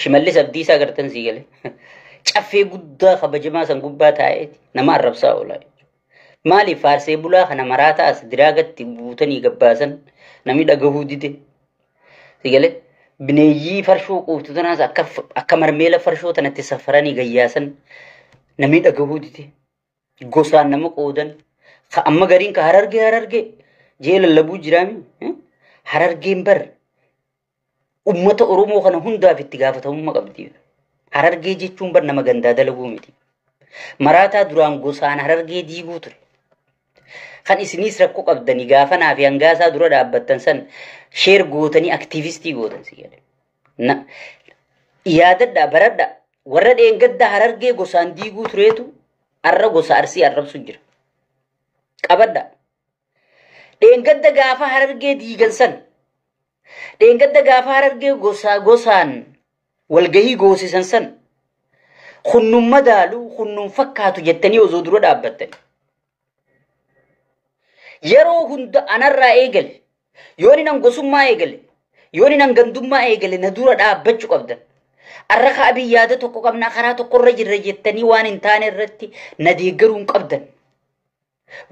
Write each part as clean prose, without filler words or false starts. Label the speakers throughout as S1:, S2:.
S1: Shimallis Abdiisaa gartan sii galee. Caffee guddaa kabajamaa san gubbaa taa'eeti nama arrabsaa oolaa jechuudha. Maaliif faarsee bulaa kana maraataa as diraagatti buutanii gabbaasan namni dhagahuu dide. Si galee bineeyyii farshoo quuftu tanaas akka marmeela farshoo tanatti safaranii gayyaasan namni dhagahuu dide. Gosaan nama qoodan. Amma gariin ka harargee harargee jee lallabuu jiraami. Harargeen bar ummata Oromoo kana hundaaf itti gaafatamummaa qabdi. Harargee jechuun bar nama gandaa dalaguu miti. Maraataa duraan gosaan harargee diiguu ture. Kan isinis rakkoo qabdanii gaafa naa fi hangaasaa dura dhaabbattan san sheer gootanii aktiivistii gootan si jedhe. Yaadadhaa baradhaa warra dheengaddaa harargee gosaan diiguu tureetu arra gosa arsii arrabsu jira. Qabadhaa. Dheengadda gaafa harargee diigan san dheengadda gaafa harargee gosaan walgahii goosisan san kunnum madaalu kunnum fakkaatu jettanii osoo dura dhaabbattan. Yeroo hunda anarraa eegale yooni nan gosummaa eegale yooni nan gandummaa eegale na dura dhaabbachuu qabdan. Arra ka abii yaada tokko qabnaa karaa tokkorra jirra jettanii waan hin taane irratti na deeggaruu hin qabdan.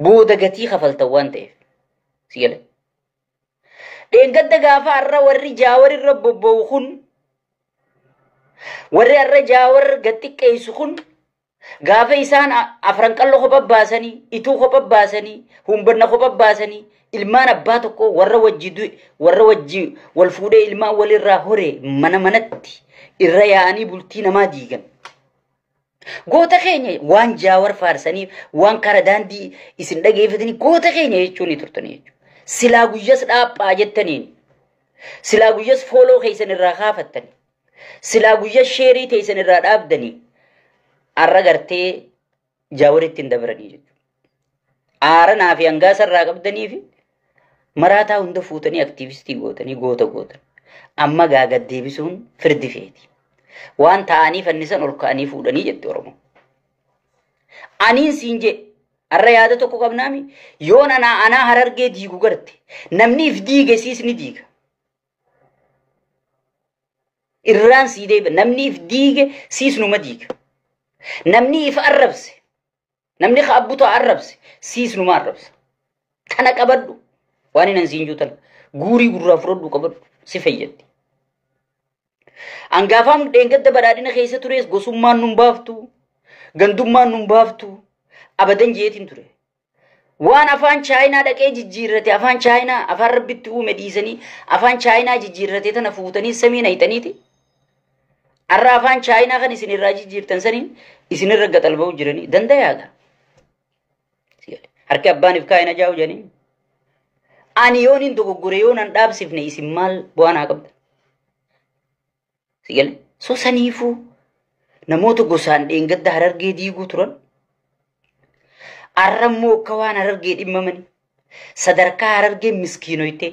S1: Booda gatii kafaltan waan ta'eef. Si gale. Dheengadda gaafa arra warri jaawar irra bobba'u kun warri arra jaawar gad xiqqeessu kun gaafa isaan afran qalloo kopha baasanii ituu kopha baasanii humbanna kopha baasanii ilmaan abbaa tokko warra wajji warra wajji wal fuudhee ilmaan walirraa hore mana manatti irra yaa'anii bultii namaa diigan. Goota keenya waan jaawar faarsanii waan kara daandii isin dhageeffatanii goota keenya jechuun ni turtanii jechuudha. Silaa guyyas dhaaphaa jettaniin silaa guyyas fooloo keessan irraa kaafattanii silaa guyyas sheerii teessan irraa dhaabdanii arra gartee jaawaritti hin dabaranii jechuudha. Aara naa fi hangaasa irraa qabdanii fi maraataa hunda fuutanii aktiivistii gootanii goota gootan. Amma gaaga deebisuun firdi feeti. Waan ta'anii fannisan ol ka'anii fuudhanii jetti Oromoo. Aniin siin jee arra yaada tokko qabnaami yoon anaa harargee diigu garte namni if diige siis ni diiga. Irraan sii deebi'a namni if diige siis numa diiga. Namni if arrabse namni ka abbutu arrabse siis numa arrabsa. Tana qabadhu waan hin siin jiru tana guurii gurraa fudhadhu qabadhu si fayyaddi. Angaafaan dheengadda badhaadhina keessa tures gosummaan nun baaftu gandummaan nun baaftu abadan jeetiin ture. Waan afaan chaayinaa dhaqee jijjiirrate afaan chaayinaa afaan rabbitti uume dhiisanii afaan chaayinaa jijjiirrate tana fuutanii samii nayxaniiti. Arra afaan chaayinaa kan isin irraa jijjiirtan saniin isinirra gaxalba'u jiranii danda'aadha. Harki abbaaniif kaa'ina jaa'u jedhanii. Ani yoon hin dogoggore yoon an dhaabsifne isin maal bu'aa naa qabda? Sigale. So saniifuu namoota gosaan dheengadda harargee diiguu turan. Arra immoo akka waan harargee dhimmamanii sadarkaa harargee miskiinoyte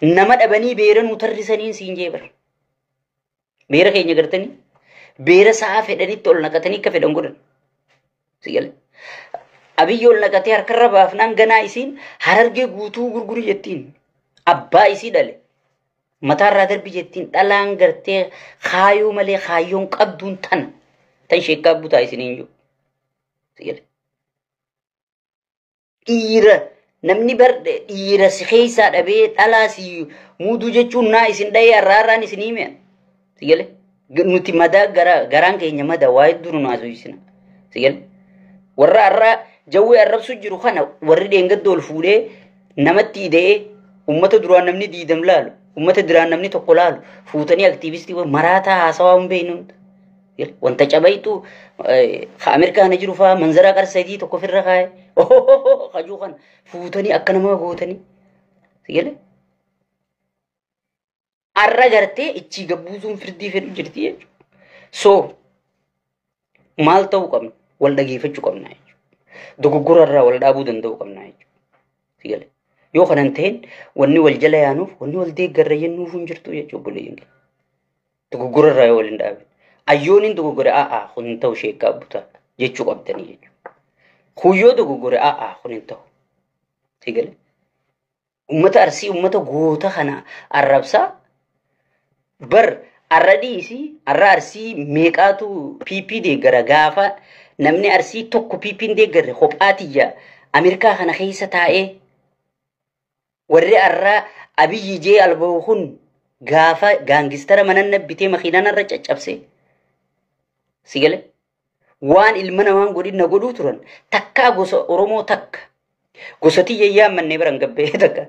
S1: nama dhabanii beera nuu tarrisaniin siin jee bara. Beera keenya gartanii beera sa'a fedhanitti ol naqatanii akka fedhan godhan. Sigale. Abiyyi ol naqatee harkarra baafnaan ganaa isiin harargee guutuu gurguri jettiin. Abbaa isii dhale. Mataarraa darbi jettiin dhalaan gartee kaayoo malee kaayyoon qabduun tana. Tan sheekkaa butaa isiniin jiru. Sigale. Dhiira namni bar dhiira si keessaa dhabee dhalaa si muuduu jechuun naa isin dhahee har'aarraan isin hime. Sigale. Nuti madaa garaan keenya madaa waa hedduu nu naasuu. Sigale. Warra har'aa jawwee arrabsu jiru kana warri dheengadda ol fuudhee namatti ida'ee ummata duraan namni diidam laalu ummata duraan namni tokko laalu fuutanii aktiivistii maraataa haasawaa hin beeknu. Wanta cabaytu ka Ameerikaana jiru fa'aa manzaraa qarsadii tokko ofirra kaa'e kajuu kana fuutanii akka namaa gootanii. Sigale. Arra gartee ichi gabbuusuun firdii fedhu jirti jechuudha. So maal ta'uu qabna? Wal dhageeffachuu qabna jechuudha. Dogoggora irraa wal dhaabuu danda'uu qabna jechuudha. Sigale. Yoo kanan ta'in wanni wal jala yaanuuf wanni wal deeggarra jennuuf hin jirtu jechuudha obboleeyyan keenya. Dogoggora irraa yoo wal hin dhaabin. Ayyoon hin dogoggore a'aa kun hin ta'u sheekkaa butaa jechuu qabdanii jechuudha. Kuyyoo dogoggore a'aa kun hin ta'u. Sigale. Ummata Arsii ummata goota kana arrabsaa bar Arra dhiisi arra Arsii meeqaatu PP deeggara gaafa namni Arsii tokko PP hin deeggarre kophaatiyya Ameerikaa kana keessa taa'ee warri arra Abiyyi jee alba'u kun gaafa gaangistara mana bitee makiinaan irra caccabse si gale waan ilma namaan godhin na godhuu turan takkaa gosa Oromoo takka gosa tiyya yaamannee biran gabbee takka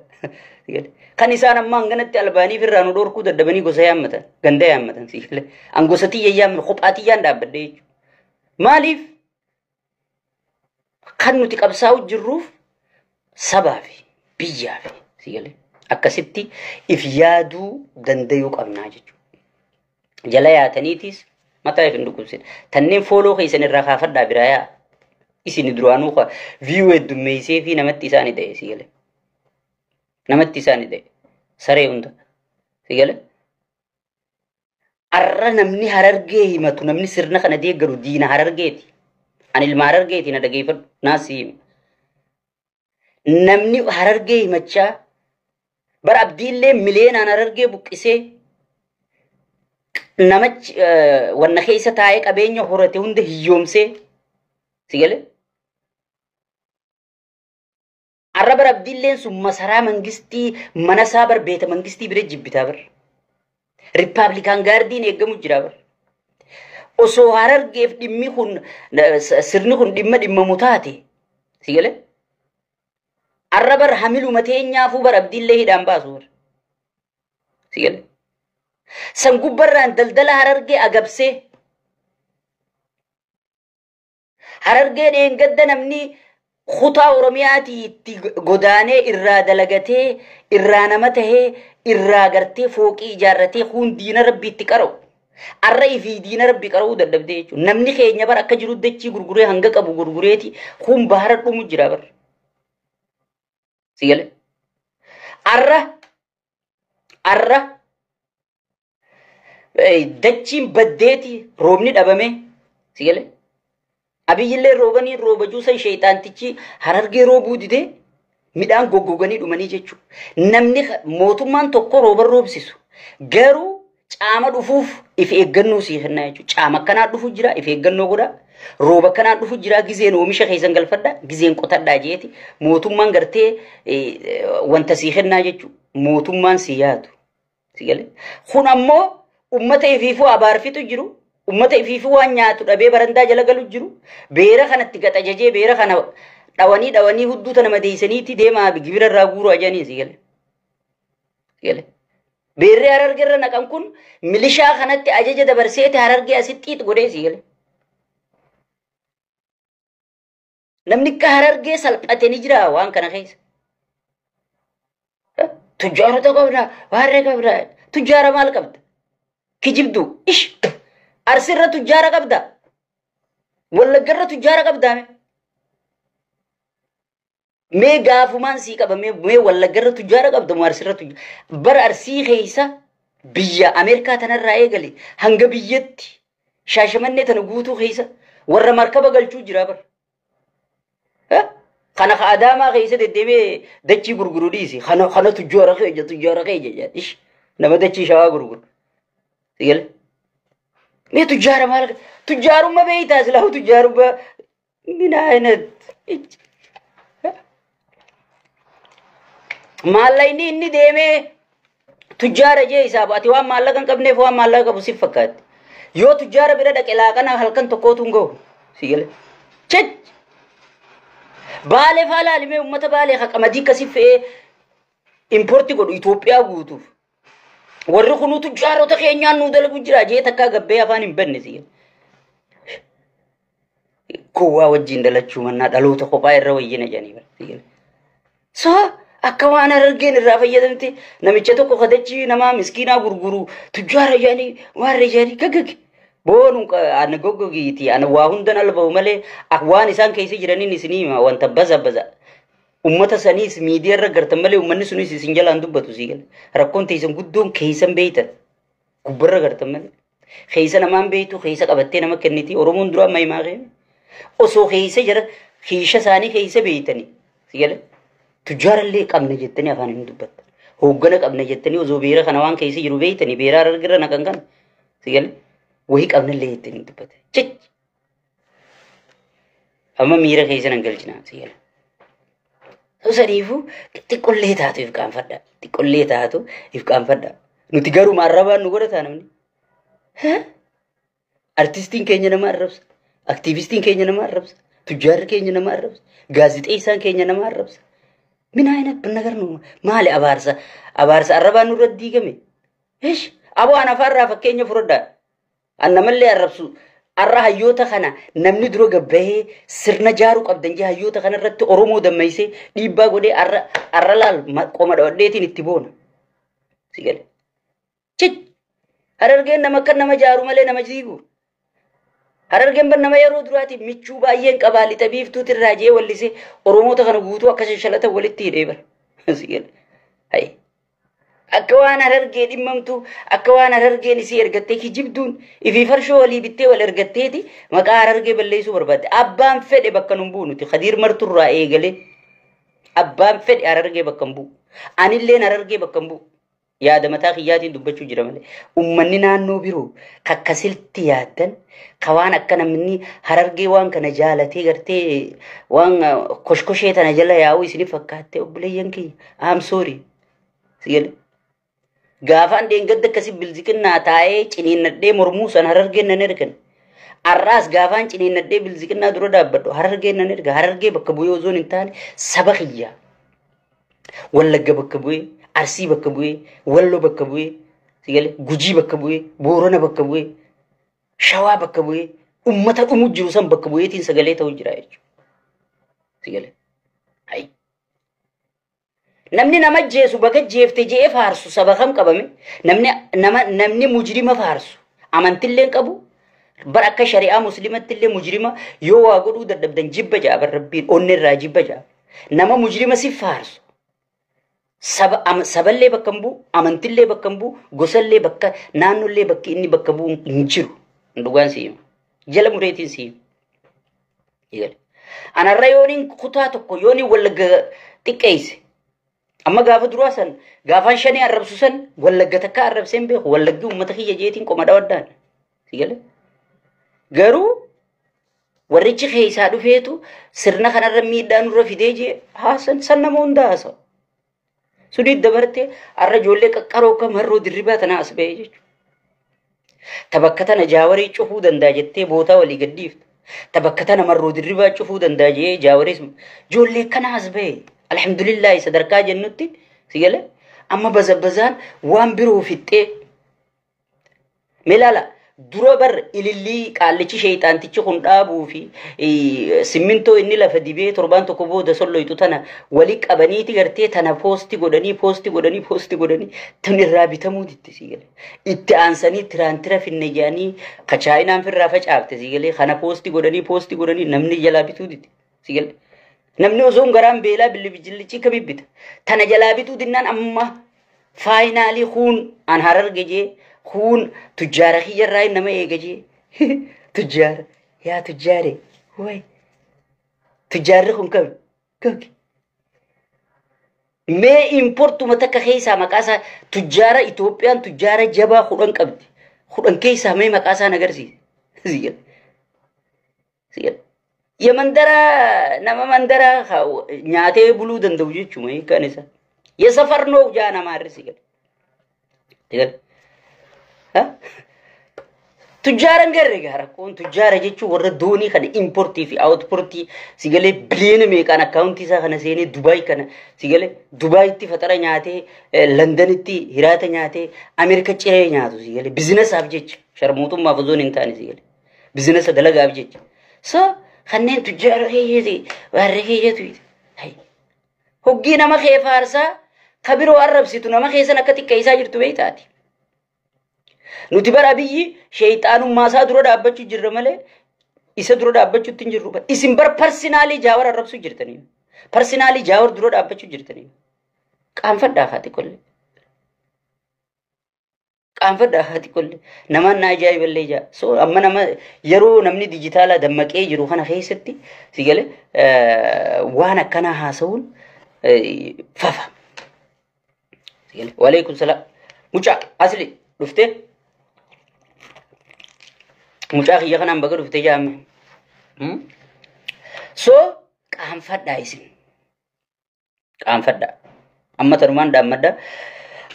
S1: kan isaan amma hanganatti albaaniif irraa nu dhorkuu dadhabanii gosa yaammatan ganda yaammatan si gale an gosa tiyya yaammanne kophaa tiyyaan dhaabbadde jechuudha. Maaliif kan nuti qabsaa'u jirruuf sabaa fi biyyaa fi si gale akkasitti if yaaduu dandayuu qabnaa jechuudha. Jala yaataniitis mataa if hin dhukkubsin. Tanneen fooloo keessan irraa kaafadhaa biraa yaa. Isin duraanuu viyuu heddummeessee fi namatti isaani ta'e si gale. Namatti isaani ta'e. Saree hunda. Si gale. Arra namni Harargee himatu namni sirna kana deeggaru diina Harargeeti. Ani ilma Harargeeti na dhageeffadhu naas hima. Namni Harargee himachaa bara Abdiillee mileenaan Harargee buqqisee namachi wanna keessa taa'ee qabeenya horate hunda hiyyoomsee si gale. Arra bara Abdiilleen sun masaraa mangistii mana isaa bar beeta mangistii bira jibbitaa bar. Riippaabilikaan gaardiin eeggamu jira bar. Osoo Harargeef dhimmi kun sirni kun dhimma dhimmamu taate si gale. Arra bar hamiluma teenyaafuu bar Abdiillee hidhaan baasu bar. Si gale. San gubbarraan daldala Harargee agabsee Harargee dheengadda namni kutaa Oromiyaatii itti godaanee irraa dalagatee irraa nama tahee irraa gartee fooqii ijaarratee kun diina rabbii itti qara'u. Arra ifii diina rabbii qara'uu dadhabdee jechuudha. Namni keenya bar akka jiru dachii gurguree hanga qabu gurgureeti kun bahara dhumu jira bar. Si gale. Arra arra dachiin baddeeti roobni dhabame si gale. Abiyyillee roobanii rooba juusan sheexaantichi Harargee roobuu didee midhaan goggoganii dhumanii jechuudha. Namni mootummaan tokko rooba roobsisu garuu caama dhufuuf if eeggannoo sii kennaa jechuudha. Caama akkanaa dhufu jira if eeggannoo godhaa. Rooba akkanaa dhufu jira gizeen oomisha keessan galfadhaa gizeen qotadhaa jeeti mootummaan gartee wanta sii kennaa jechuudha. Mootummaan sii yaadu. Si gale. Kun ammoo ummata ifiifuu abaarfitu jiru. Ummata ifiifuu waan nyaatu dhabee barandaa jala galu jiru. Beera kanatti gaxajajee beera kana dhawanii dhawanii hudduu tana madeessaniitti deemaa gibira irraa guuruu ajanii si gale. Si gale. Beerri Harargee irra naqan kun milishaa kanatti ajaja dabarseeti Harargee asitti xiix godhee si gale. Namni akka Harargee salphate ni jira waan kana keessa. Tujjaarota qabna, waarree qabna, tujjaara maal qabda? Kijibduu ish Arsirra tujjaara qabda. Wallaggarra tujjaara qabda. Mee gaafumaan sii qaba mee Wallaggarra tujjaara qabda moo Arsirra tujjaara? Bara Arsii keessa biyya Ameerikaa tanarraa eegale hanga biyyatti Shaashamannee tana guutuu keessa warra markaba galchuu jira bara. Kana ka Adaamaa keessa deddeemee dachii gurguru dhiisi. Kana kana tujjaara keenya tujjaara keenya jedha. Ish nama dachii shawaa gurguru. Sigale. Mee tujjaara maal tujjaarummaa beeytaa silaa tujjaarummaa min ayinat. Maallaqni inni deemee tujjaara jee isaaf ati waan maallaqa hin qabneef waan maallaqa qabu si fakkaatti. Yoo tujjaara bira dhaqe laaqana halkan tokkootu hin gahu. Sigale. Chech. Baalee faa laalimee uummata baalee ka qamadii akkasii fe'ee impoorti godhu Itoophiyaa guutuuf. Warri kunuu tujjaarota keenyaan nuu dalagu jira jee takkaa gabbee afaan hin banne si. Gowwaa wajjin dalachuu mannaa dhaloota kophaa irra wayyina jedhanii bara. So akka waan Harargeen irraa fayyadamte namicha tokko kadachii namaa miskiinaa gurguru tujjaara jedhanii waarree jedhanii gaggage. Boonu ana goggogiiti ana waa hundan alba'u malee waan isaan keessa jiraniin isinii hima wanta baza baza. Ummata saniis miidiyaa irra gartan malee uummanni sunis isin jalaan dubbatu sii gala. Rakkoon teessan guddoon keessan beeytan gubbarra gartan malee. Keessa namaan beeytu keessa qabattee nama kenniti Oromoon dura amma himaa kee. Osoo keessa jara kiisha isaanii keessa beeytanii sii gala. Tujjaarallee qabna jettanii afaan hin dubbattan. Hooggana qabna jettanii osoo beera kana waan keessa jiru beeytanii beera Harargeerra naqan kana. Si galee wayii qabnallee ittiin hin dubbate. Cich! Amma miira keessa nan galchinaa si galee. Saniifuu xiqqollee taatu if qaanfadha. Xiqqollee taatu if qaanfadha. Nuti garuu arrabaan nu godhataa namni. Artistiin keenya nama arrabsa. Aktiivistiin keenya nama arrabsa. Tujjaarri keenya nama arrabsa. Gaazixeessaan keenya nama arrabsa. Min ayinat ነገር ነው maali abaarsa abaarsa arrabaan nurra diigame. Ish aboo an afaarraa fakkeenya fudhadhaa. An namallee arrabsu arra hayyoota kana namni dura gabbahee sirna jaaruu qabdan jee hayyoota kana irratti Oromoo dammaysee dhiibbaa godhee arra arra laal qoma dhawadheetiin itti boona. Si gale. Cich! Harargeen nama akka nama jaaru malee nama jiigu. Harargeen bar nama yeroo duraatiif michuu baay'een qabaa lixa biiftuuti irraa jee wallisee Oromoota kana guutuu akka shashalatan walitti hidhee bara. Si gale. Hayi. Akka waan Harargee dhimmamtu akka waan Harargeen isii ergattee kijibduun ifii farshoo walii bittee wal ergatteeti maqaa Harargee balleessuu barbaadde. Abbaan fedhe bakka nun bu'u nuti Khadiir Marturraa eegalee abbaan fedhe Harargee bakka hin bu'u. Anilleen Harargee bakka hin bu'u. Yaada mataa kiyyaatiin dubbachuu jira malee. Uummanni naannoo biroo kakkasilti yaaddan ka waan akka namni Harargee waan kana jaalatee gartee waan koshkoshee tana jala yaa'uu isiniif fakkaattee obboleeyyan kiyya. I'm sorry. Si galee. Gaafaan deengadda akkasii bilziqinnaa taa'ee ciniinnadhee mormuu san Harargeen nan ergan. Arraas gaafaan ciniinnadhee bilziqinnaa dura dhaabbadhu Harargeen nan erga. Harargee bakka bu'ee osoo hin taane saba kiyya. Wallagga bakka bu'ee, Arsii bakka bu'ee, Walloo bakka bu'ee, si galee Gujii bakka bu'ee, Boorana bakka bu'ee, Shawaa bakka bu'ee, uummata dhumuu jiru san bakka bu'eetiin sagalee ta'uu jira jechuudha. Si galee. Hayi. Namni nama jeesu baga jeefte je'ee faarsu saba kam qabame? Namni nama namni mujrima faarsu amantillee hin qabu. Bar akka shari'aa muslimatti illee mujrima yoo waa godhuu dadhabdan jibba ja'a bar rabbiin onni irraa jibba ja'a. Nama mujrima si faarsu. Saba saballee bakka hin bu'u, amantillee bakka hin bu'u, gosallee bakka naannollee bakki inni bakka bu'u hin jiru. Dhugaan si hima. Jala mureetiin si hima. Anarra yooniin kutaa tokko yooniin Wallagga xiqqeesse. Amma gaafa duraa san gaafaan shanii arrabsu san Wallagga takka arrabsee hin beeku. Wallaggi uummata kiyya jeetiin qoma dhawaddaan. Si galee? Garuu warrichi keessaa dhufeetu sirna kanarra miidhaa nurra fidee jee haasan san nama hunda haasa'u. Suniit dabartee har'a ijoollee qaqqaroo akka marroo dirribaa tana as ba'ee jechuudha. Ta bakka tana jaawarii cufuu danda'a jettee bootaa walii gaddiifta. Ta bakka tana marroo dirribaa cufuu danda'a jee jaawariis ijoollee kana as ba'ee. Alhamdulillahi sadarkaa jennutti si galee amma bazabbazaan waan biroo fixxee. Mee ilaala dura bar ilillii qaallichi sheexaantichi kun dhaabuu fi simmintoo inni lafa dibee torbaan tokko booda solloytu tana wali qabaniiti gartee tana poosti godhanii poosti godhanii poosti godhanii tun irraa bitamuu ditte si galee. Itti aansanii tiraantira finne jedhanii ka chaayinaan firraa facaafte si galee kana poosti godhanii poosti godhanii namni jalaa bituu ditte si galee. Namni osoo garaan beelaa billi kamii bita. Tana jalaa bituu dinnaan amma faayinaalii kuun an Hararge jee kuun tujjaara kiyyarraa nama eega jee tujjaara yaa tujjaare way tujjaarri kun kami kami mee importuma takka keessaa maqaa isaa tujjaara Itoophiyaan tujjaara jabaa 10 qabdi 10 keessaa mee maqaa isaa agarsiisa. Si gala. Yemandara nama mandara nyaatee buluu danda'u jechuudha hiikkaan isaa. Yesafar noo jaa nama harri si gala. Si gala. Tujjaara hin garre gaa rakkoon tujjaara jechuun warra doonii kana importii fi outportii si galee biliyoona meeqaan akkaawuntii isaa kana seenee Dubaay kana si galee Dubaayitti faxara nyaatee Londanitti hiraata nyaatee Ameerika ciree nyaatu si galee bizinesaaf jecha sharmuutummaaf osoo hin taane si galee bizinesa dalagaaf jecha. So kanneen tujjaara keeyyate warra keeyyatu hoggii nama kee faarsaa ka biroo arrabsitu nama keessan akka xiqqeessaa jirtu beektaati. Nuti bara biyyi sheexaanummaa isaa dura dhaabbachuu jirra malee isa dura dhaabbachuutti hin jirru. Isin bar parsinaalii jaawar arrabsuu jirtanii. Parsinaalii jaawar dura dhaabbachuu jirtanii. Qaanfadhaa haati kollee. Qaanfadhaa haati kollee. Namaan na ajaa'iballee jaa. So amma nama yeroo namni dijitaalaa dammaqee jiru kana keessatti si galee waan akkanaa haasa'uun fafa. Si galee. Waleekum salaam. Mucaa asli dhuftee. Mucaa kiyya kanaan baga dhufte jaame. So qaanfadhaa isin. Qaanfadhaa. Amma tanumaan daammadha.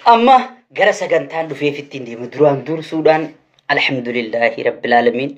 S1: Amma gara sagantaan dhufeef ittiin deema. Duraan dursuudhaan alhamdulillahi rabbil aalamiin.